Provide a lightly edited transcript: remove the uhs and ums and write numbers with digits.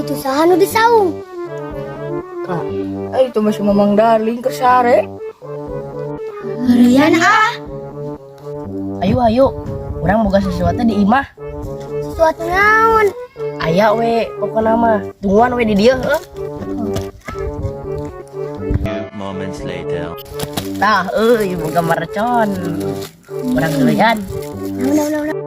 Kitu saha nu di saung? Ah, itu mah si Mamang Darling keur sare. Heureuyan ah. Ayo ayo, urang boga sesuatu di imah. Sesuatu naon? Aya we, pokokna mah. Tungguan we di dieu heuh. Few moments later. Tah euy, boga mercon. Urang heureuyan. Naon naon naon.